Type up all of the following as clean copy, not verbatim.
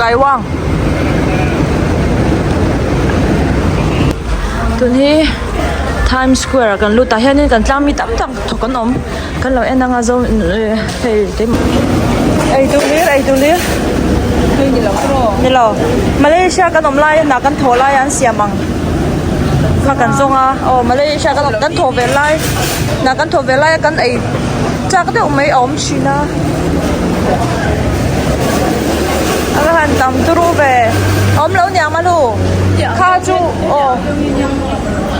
Sungkai Wang. Tun hi Times Square ah kan lut ah hianin kan tlang mi tam tak thawk an awm kan lo en anga zo hei eitur hlir eitur hlir nilo Malaysia kan awm lai a kan thawh lai a an siam ang kha kan zawng a aw Malaysia kan awm kan thawh ve lai hna kan thawh ve lai a kan ei chak deuh mai a awm thin a a va han tam turu ve a awm lo niang a lu kha chu aw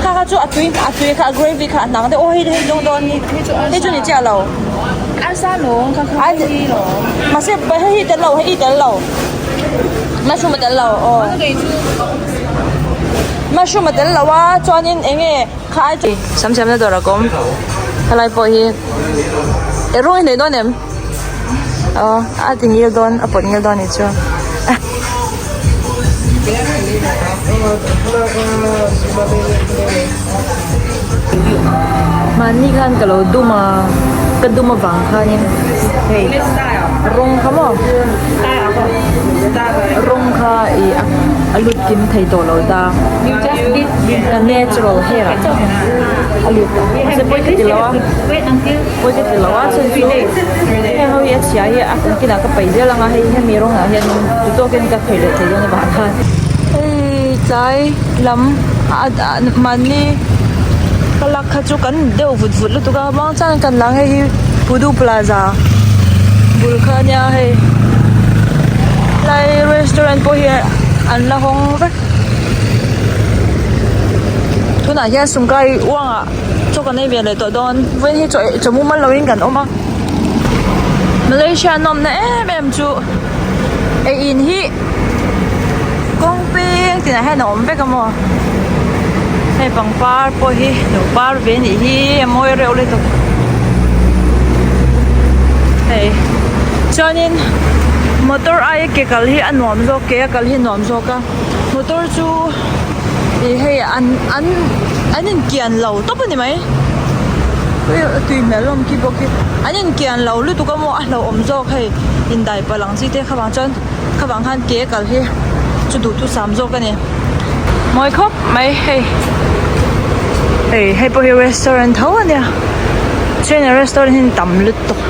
kha kha chu a tui a tui kha a gravy kha a hnang deuh aw hei hei dawn dawn hei chu ni chiah lo mahse hei hi tel lo hei hi tel lo mushroom a tel lo aw mushroom a tel lo a chuanin eng nge kha ai chu sam siamna dawr a kawm helai pawh hi e rawng i nei dawn em aw a ti ngil dawn a pawt ngil dawn anih chu. Mahni khan ka lo dum a ka dum avang khanin hei rawng kha maw rawng kha ih a lut kim thei tawh lo ta ka natural hair ah chauh a lut ta mahse pawi ka ti lo a pawi ka ti lo a chhan chu heng ho hi a chhia hi a kum kinah ka paih zel ang a hei hemi rawngah hian duh tawkin ka khawih leh thei dawn avang khan hei tlai lam mahni ka lak kha chu kan deuh vut vut lutuk a muang chuan kan lang hei hi Pudu Plaza bul kha ania hei tlai restaurant pawh hi an la hawng vek tunah hian sungkai uangah chaw kan ei ve leh tawh dawn vawiin hi chaw chaw mumal lovin kan awm a Malaysia nawmna em em chu ei in hi kawng peng tinah hian a awm vek a maw hei pangpar pawh hi lo par ve anih hi a mawi reuh lutuk hei chuanin motor aia ke kal hi a nuam zawk ke a kal hi a nuam zawk a motor chu ih hei an an an inkian lo tawp a ni mai tui hmel hlawm khi bawk hi an inkian lo lutuk a maw a hlauhawm zawk hei indai palh ang chi te kha vang chuan kha vang khan ke kal hi chu duhthusam zawk a ni mawi khawp mai hei hei hei pawh hi restaurant tho a nia china restaurant hi tam lutuk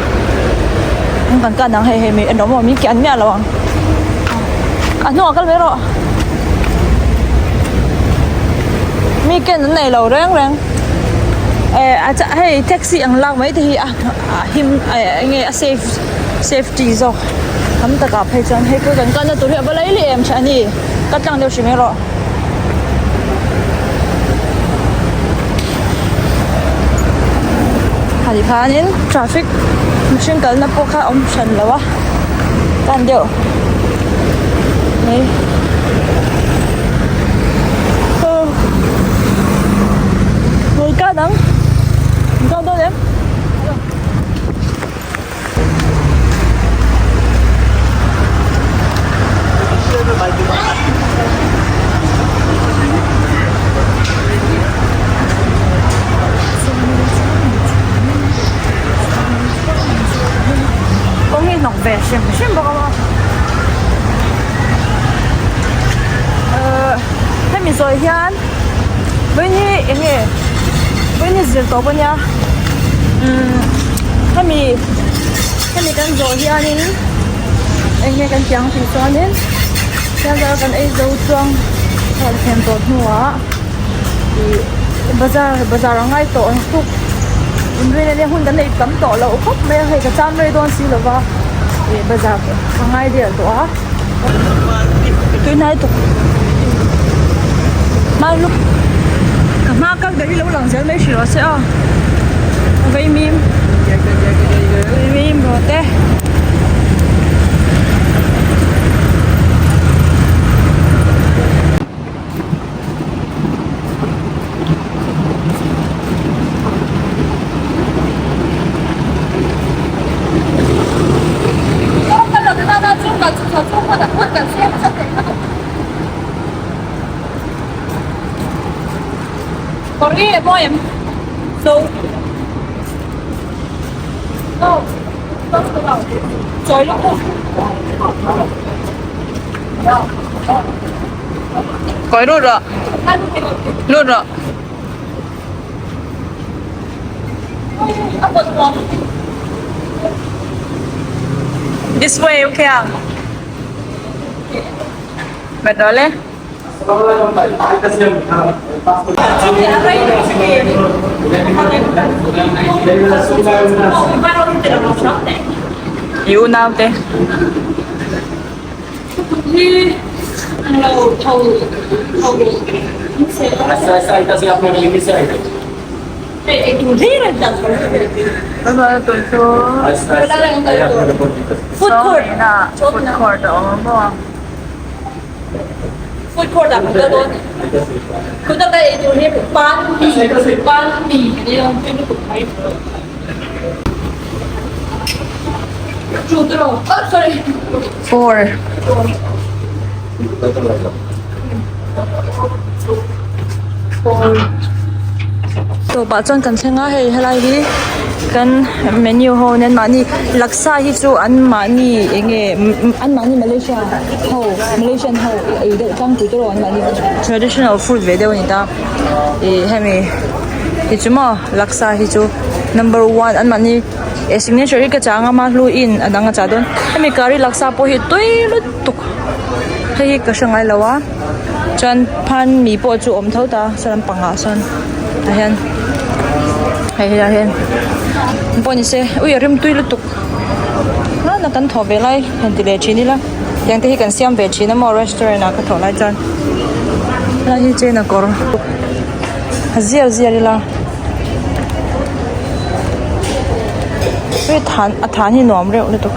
kan kan ang hei hei mi an awm awm hi an miah lo ang a hnungah kal mai rawh mi ken an nei lo reng reng eh a hei taxi ang lak mai te hi a him eng nge a safe safety zawk tam takah phei chuan hei pawh kan kalna tur hi a va lei leh em tha a ni ka tlang deuh hrim erawh. Ha tikhanin traffic mihring kalna pawh kha a awm hran lo a tan deuh mai aw ka dang ka dawn em. Kawng hi hnawk ve hrim hrim bawk a maw hemi zawi hian vawiin hi eng nge vawiin hi zir tawp a nia umm hemi hemi kan zawh hianin eng nge kan tih ang tih chuanin thianzar kan ei zo chuang rawn thlen tawh hnuah ih bazar bazar a ngai tawh ang tuk inrin ania hun kan nei tam tawh loh khawp mai a hei ka cham rei dawn si lova ih bazar ka ngai der tawh a tuihnai tuk hmanluk ka hma kal ber hi lo lang zel mai hrih rawh se aw vaimim vaimim rawh te. Kawi lut rawh. Lut rawh. This way okay ang. Met rawh le. I unau te. Food court food court a awm a maw food court ah kan kal dawn khawtak ka ei tur hi banh mi banh mi kan ei dawn tui lutuk mai Four. Tawpah chuan kan thleng a hei helai hi kan menu ho nen mahni laksa hi chu an mahni eng nge an mahni Malaysia ho Malaysian ho ei deuh tlangpui te erawh an mahni traditional food ve deuh a ni ta ih hemi hi chu maw laksa hi chu number one an mahni eh signature hi ka chang a mahlu in a dang a chah dawn hemi curry laksa pawh hi tui lutuk hei hi ka hre ngai lo a chuan phan mi pawh chu awm tho ta saw lampang ah sawn tah hian hei helai hian pawh ni se ui a rim tui lutuk hmanah kan thawh ve lai han ti leh thin ila tiang te hi kan siam ve thin a maw restaurant ah ka thawh lai chuan helai hi chena kawr a zial zial ila. Than a than hi nuam reuh lutuk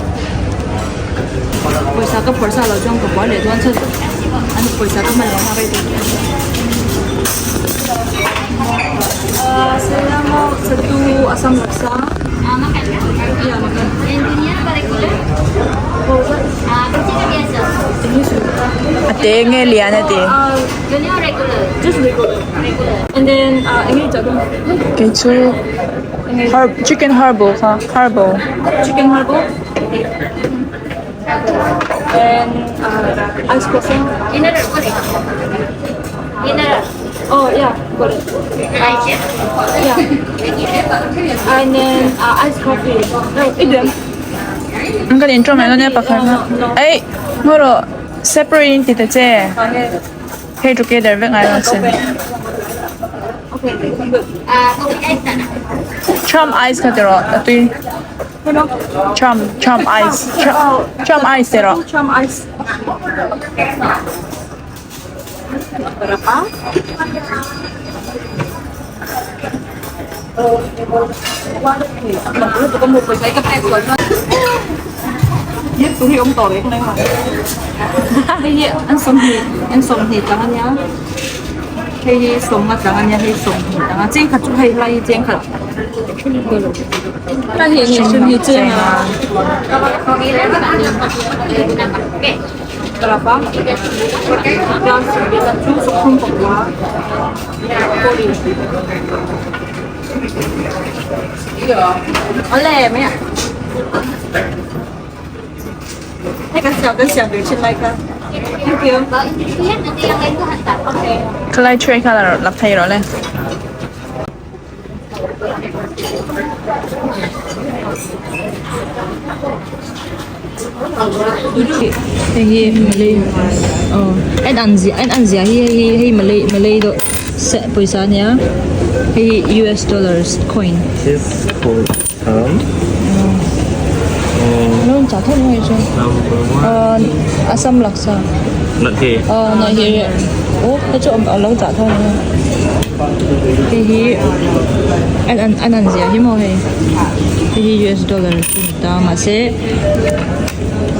pawisa ka phawrh sa loh chuan ka buai leh dawn chhan an pawisa ka hman loh nghak rei tur Saya mau satu asam laksa. Ya, makan. A te nge lian a ti. Just regular. And then eng nge chah dawn? Kei chu har chicken harbo kha harbo. Chicken harbo. And ice coffee. Oh yeah, got it. Yeah. And then ice coffee. No, idiom. An kan intro mai dawn nia pakhat kha. Ei ngaw rawh separate in ti ta che. Hei together vek ngai lo sin. Trump ice kha ti rawh a tui. Trump Trump ice Trump ice ti rawh. Trump ice. Hei hi an sawmhnih an sawmhnih tlang a nia hei hi sawmnga tlang a nia hei sawmhnih tlang a chengkhat chu hei lai hi chengkhat hei hi sawmhnih cheng a. Khalai tray kha la la phei rawh le. Hei hi Malay aw en an ziah en an ziah hi hei hi hei Malay Malay dawh se pawisa a nia hei hi U S dollars coin. This called term. Lo in chah theuh mai chuan ahh Assam laksa aw na hi aw hei chu a lo chah theuh mai a hei hi an an an an ziah hi maw hei hei hi U S dollar chu ni ta mahse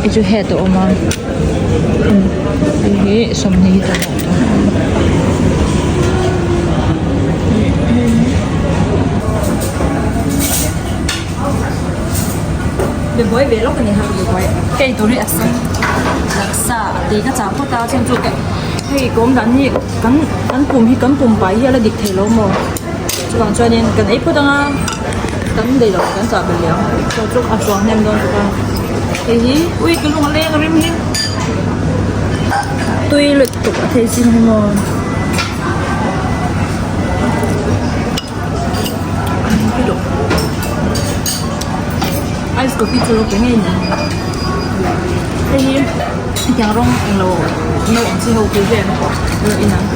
hei chu hat a awm a hei hi sawmhnih hi ta lah ta. Be buai ve lawk a ni ha be buai hei tur hi a sen laksa tih ka chah phawt a chhan chu hei ka awm dan hi kan kan pum hi kan pum pai hi a la dik thei lo maw chuvang chuanin kan ei phawt anga kan daih loh kan chah belh leh ang chaw chu a hruang hnem dawn bawk a hei hi ui ka lung a leng a rim hi. Tui lutuk a thei chin hi maw. Ice coffee chu ke ngei ni. Hei hi hetiang rawng englo no ang chi ho khi vel lo in ang.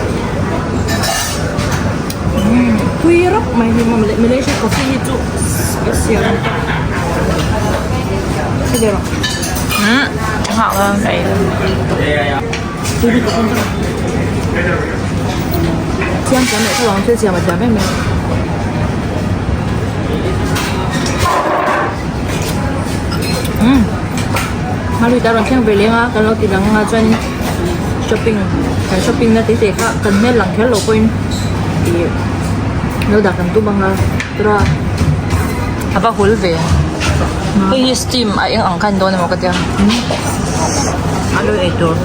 Tui rawp mai hi maw Malaysia coffee hi chu special a ni tawp. Hei ve rawh. Nghah ang ka ei lo. Tui lutuk a ni tawp. Siam thiam leh tho ang thil siam a thiam em em. Umm Hmarui ta rawn thleng ve leng a kan lo ti dang anga chuanin shopping kan shopping na te te kha kan hmel lang kher lo pawhin ih lo dah kan tum anga tura A va hul ve hei hi steam a eng ang khan dawn emaw ka tia a lo ei tur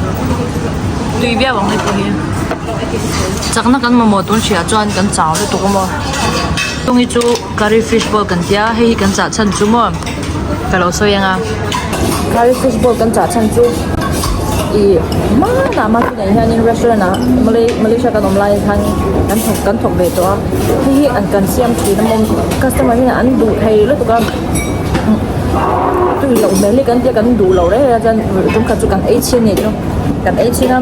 tui viau ang hei pawh hi chakna kan mamawh tun hriat chuan kan chau lutuk a maw chung hi chu curry fish ball kan tia hei hi kan chah chhan chu maw ka lo sawi ang a curry fish ball kan chah chhan chu ih hmanah hma tunah hianin restaurant ah malay malaysia kan awm lai khan kan thawk kan thawk ve tawh a hei hi an kan siam thin a maw customer hian an duh thei lutuk a tui loh hmel hi kan tia kan duh loh reng reng a chuan tum khat chu kan ei chhin a nih chu kan ei chhin a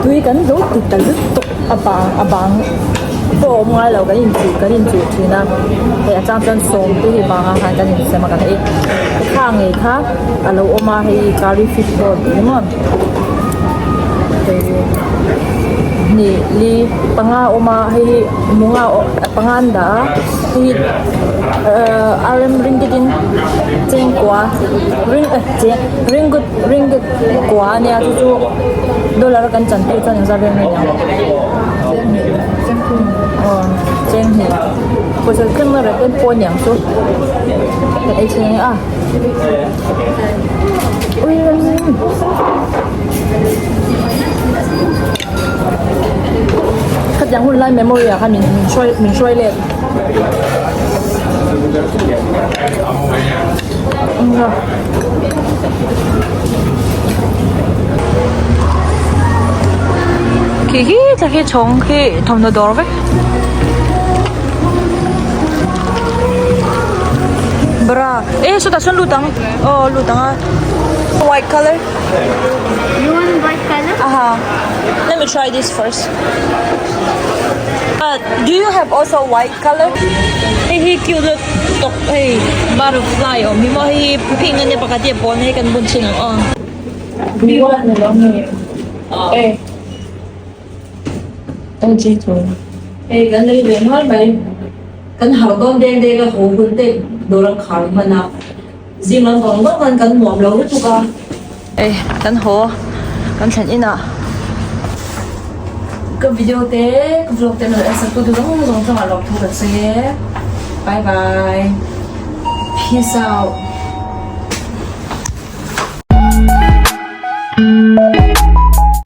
tui kan lo ti ta lutuk a bang a bang pawh a awm ngai lo kan inchuh kan inchuh thin a hei a chang chuan sawm te hi bangah khan kan insem a kan ei kha ngei kha a lo awm a hei curry fish ball tih hi maw hei hnih li panga a awm a hei hi munga panga an dah a hei hi ahh rm ringgit in chengkua ring eh cheng ringgut ringgit kua a nia chu chu dollar a kan chan tir chuan engzat vel nge niang aw chenghnih pawisa tlem a rate pawh a niang chu kan ei chhin a khatiang hun lai memory ah khan min hruai min hruai let Khi khi thla khi chhawng khi thawmhnaw dawr vek bra e sawtah sawn lut ang aw lut ang a white colour You want white color? Aha let me try this first uh do you have also white colour hei hi cute lutuk hei butterfly awm hi maw hei hi pink ania pakhat hi a pawn a hei kan bun chhin ang aw. Hei kan lei ve nual mai kan harh dawn deng deng a haw hun te dawr an khar hman a zing lam vang vang khan kan nuam lo lutuk a. Hei kan haw kan thlen inah ka video te ka vlog te an rawn en sak tu te zawng zawng chungah lawmthu kan sawi e bye bye peace out.